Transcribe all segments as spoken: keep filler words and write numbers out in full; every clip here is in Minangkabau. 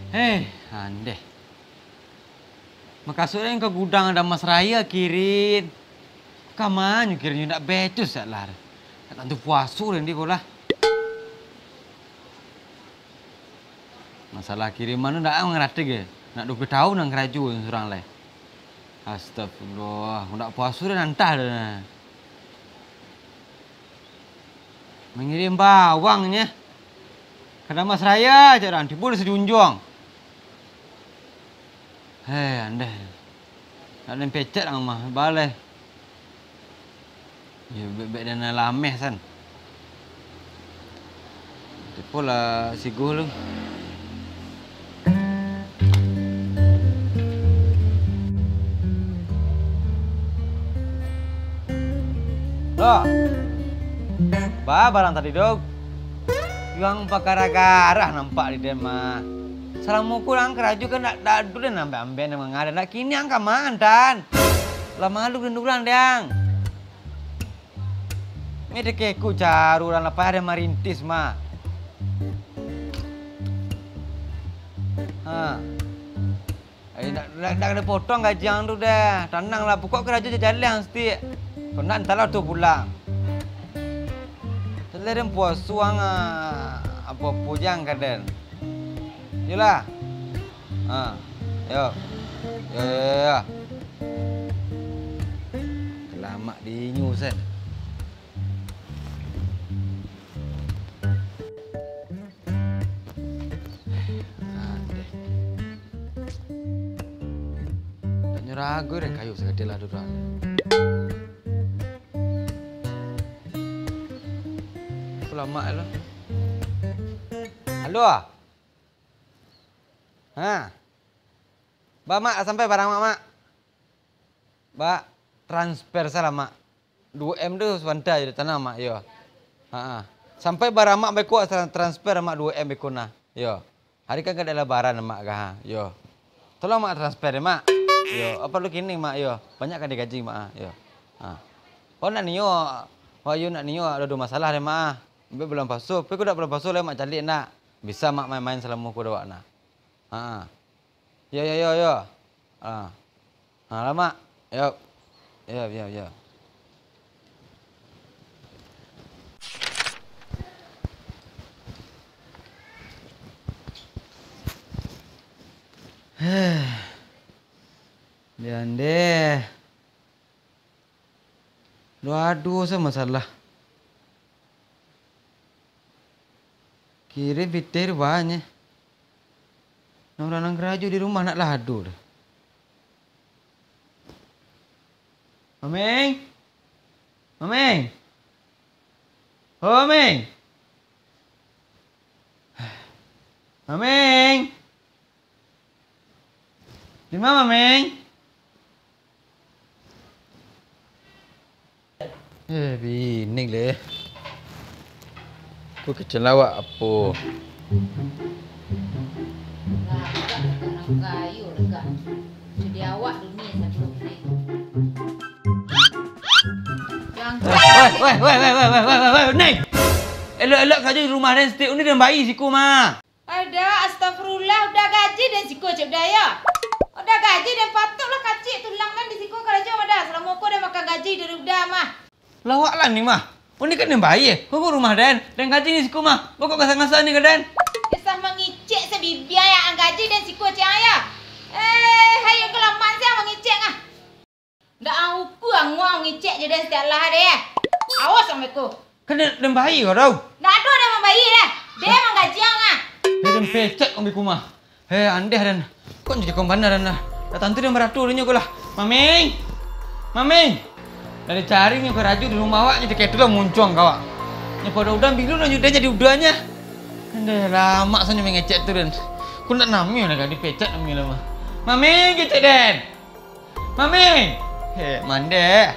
Heh, andeh. Makasuik den ka gudang Damas Raya, Kirin. Ka ma nyo, Kirin, nyo ndak becus sak lah. Ndak tantu puaso den di ko lah. Masalah Kirin mah tu ndak mangarati ge. Nak duo puluah taun nan karajo surang lai. Astagfirullah, ndak puaso den antah dah. Mangirim bawang nyo. Ka Damas Raya, cak urang, tibo di Sijunjuang. Heh, andeh. Nak den pecek lah mah, baleh. Yo, bek-bek den lameh, san. Tibo lah si Guh lu. Doh. Ba, barang tadi, Dok. Yuang bagarah-garah nampak di den mah. Salamo ko ang karajo kan ndak, ndak ado den ambek-ambek nan mangadan. Ndak kini ang ka maan, Tan. Lah malu den urang, Dang. Mi dek ku caru urang lah payah den marintis mah. Ha. Eh, ndak, ndak, ndak kena potong gaji ang tu deh. Tanang lah, pokok karajo jalan sitik. Kok ndak, antahlah tu pulang. Jaleh den puaso ang, ah, apo-apo jan ka den. Iyolah. Ha. Yo. Yo, yo, yo, yo. Kalamak di inyo, Sat. Andeh. Ndak nyo rago den kayo sagadai lah duduak. Aku lamak lo. Halo, ah. Ha. Ba, Mak, sampai barang, Mak, Mak? Ba, transfer salah, Mak. Duo M tu sabanta jo tanang, Mak, iyo. Ha, ha. Sampai bara Mak beko tra-, transfer, Mak, duo M beko nah. Iyo. Hari kan ka ado labaran, Mak, ka, ha. Iyo. Tolong, Mak, transfer, Mak. Iyo. Apo lu kini, Mak, iyo. Banyak kan digaji, Mak, ha. Iyo. Ha. Oh, nak nio. Oh, iyo, nak nio, ado duo masalah deh, Mak, ha. Ambiak bulan puaso. Tapi kok dak bulan puaso lai, Mak, caliak nak. Bisa, Mak, main-main salamo ko dek awak nah. Ha. Yo, yo, yo, yo. Ha. Ha, lamak. Yo. Yo, yo, yo. Heh. Dian deh. Duo ado sa masalah. Kirim pitih tu banyak. Nah, urang nan karajo di rumah nak lah ado doh. Maming! Maming! Ho, Maming! Maming! Di ma, Maming? Eh, bining leh. Ku kecen lawak apo? Lah, agak, agak, agak, ayo, agak. Jadi awak dunia satu ni. Yang Weh, weh, weh, weh, Ning! Elok-elok karajo di rumah den, setiap uni den bai siko mah. Aida, astagfirullah, udah gaji den siko, cek udah yo. Udah gaji den, patuiklah kacik tulang den di siko karajo mah dah. Salamo ko den makan gaji dari udah mah. Lawak lah ni mah. Uni kan den bai, eh. Ko rumah den, den gaji ni siko mah. Baa kok ngasa-ngasa ni ka den? Kisah mangicek sabibia ya, ang gaji den siko, cek ang yo. Eh, hayo kalamaan sia mangicek ah. Ndak ang uku anguang mangicek jo den satiap lah deh. Awas ang beko. Kan den, den bai ko tau. Ndak ado den mambai deh. Den manggaji ang ah. Heh, den pecek ang beko mah. Heh, andeh den. Kok jadi kompana den lah. Dah tantu den baratur dinyo ko lah. Maming. Maming. Dah dicari nyo karajo di rumah awak nyo, dikatu lah muncuang ka awak. Nyo pado udah bilu lah nyo den jadi udahnya. Andeh, lamak sanyo mangecek tu den. Ku ndak namiah lah ka dipecek namiah lah mah. Maming, kecek den. Mami! Heh, mandeh.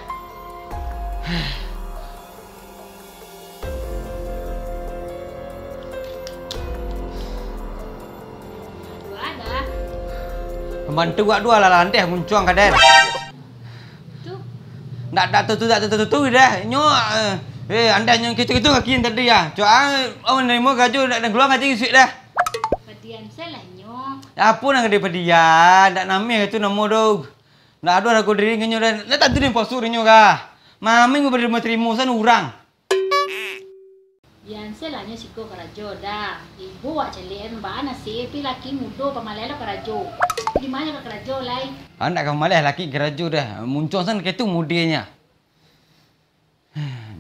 Pambantu wak duo lah landeh muncuang ka den. Tu. Ndak, ndak tu, tu, ndak tu, tu, tu, tu, dah. Nyo, eh, eh, andeh nyo kitu-kitu kaki tadi, ya. Cok, ah, oh, narimo gaji, ndak, ndak kalua gaji isuak dah. Padian salah nyo. Apo nan ka dipadian? Ndak nameh tu namo tu. Ndak ado rago diri nyo dah. Ndak tantu den puaso dek nyo kah? Maming baru tarimo-tarimo san urang. Yan se lah nyo siko karajo dah. Ibo wak caliak en, baa nasib pi laki mudo pamaleh lo karajo. Di ma nyo ka karajo lai? Ah, ndak ka pamaleh laki karajo dah. Muncuang san kaitu mudenyo.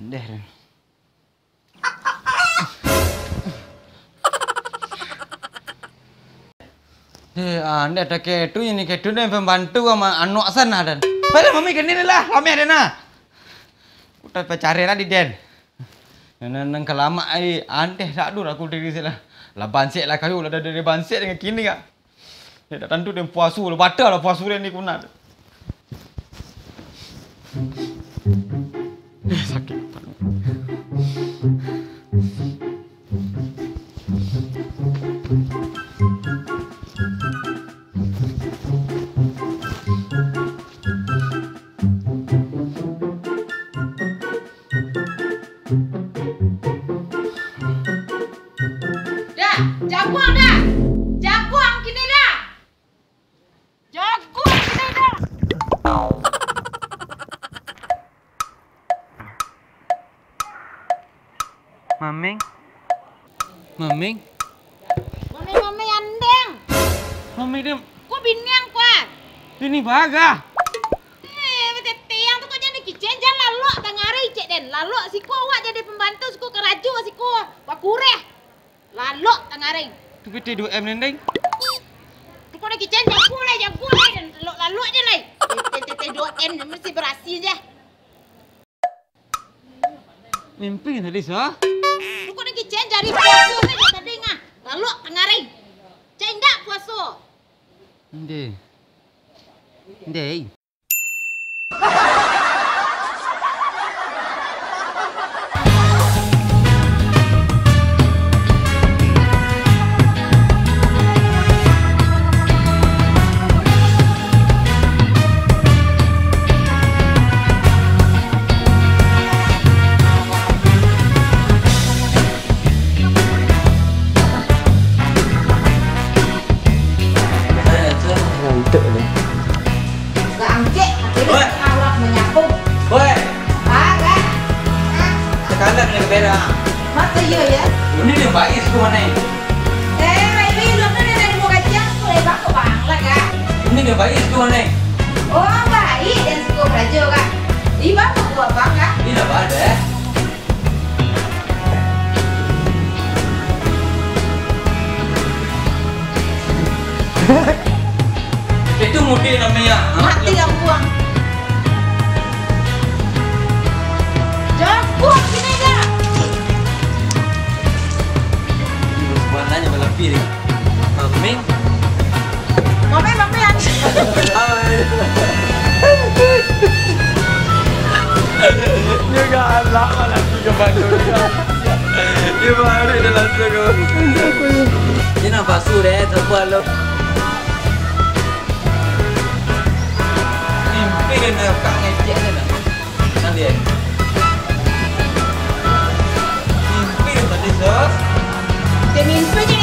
Ndeh. Eh, andeh takeh tu, ini keh tu, den pambantu ama anuak sana, den. Alah, mami kini ni lah, lameh den nah. Udah pacarai lah di den. Nan, nan, nan kalamak ai, andeh tak dur aku diri sila. Lah bansek lah kayu, lah dari bansek dengan kini kak. Dek dak tantu den puaso, lah batal lah puaso den ni kunat. Eh, sakik. Dah, jaguang dah. Jaguang kini dah. Jaguang kini dah. Maming. Maming. Maming, maming, andeng. Maming, dem. Ko biniang ko ah. Ini bagah. Eh, batetiang tu kok jadi kicen, jan lalok tangah ari cek den. Lalok siko awak jadi pambantu, siko karajo, siko bakureh. Lalok tangah ari. Tu P T dua M nendeng. Tu kok nak kicen, jago lai, jago lai, dan lalok-lalok je lai. P T dua M ni mesti barasiah je. Mimpi tadi, so? Tu kok nak kicen, jadi puaso sajo tadi ngah. Lalok tangah ari. Cek indak puaso. Ndeh. Ndeh. Ngantuk ni. Gak angkek, akhirnya awak menyapu. Woi. Ah, kan? Sekarang ni berak. Masa iya, ya? Ini dia baik tu mana? Eh, baik, baik, lu kan ada dua kacang, boleh bang, kok bang lah, kan? Ini dia baik tu mana? Oh, baik, dan suka beraja, kan? Di bawah buat bang, kan? Ini dah ada, eh? Itu mudik namanya. Mati lampu ang. Jago kini dah. Warnanya berlapis ni. Amin. Mame, mame, an- Dia galak malah tiga bandung. Dia baru dia langsung. Dia nampak surek, tak apa lo. Mimpi dia nak kak ngecek dia nak. Kan dia. Mimpi dia tadi, Sos. Dia mimpi je.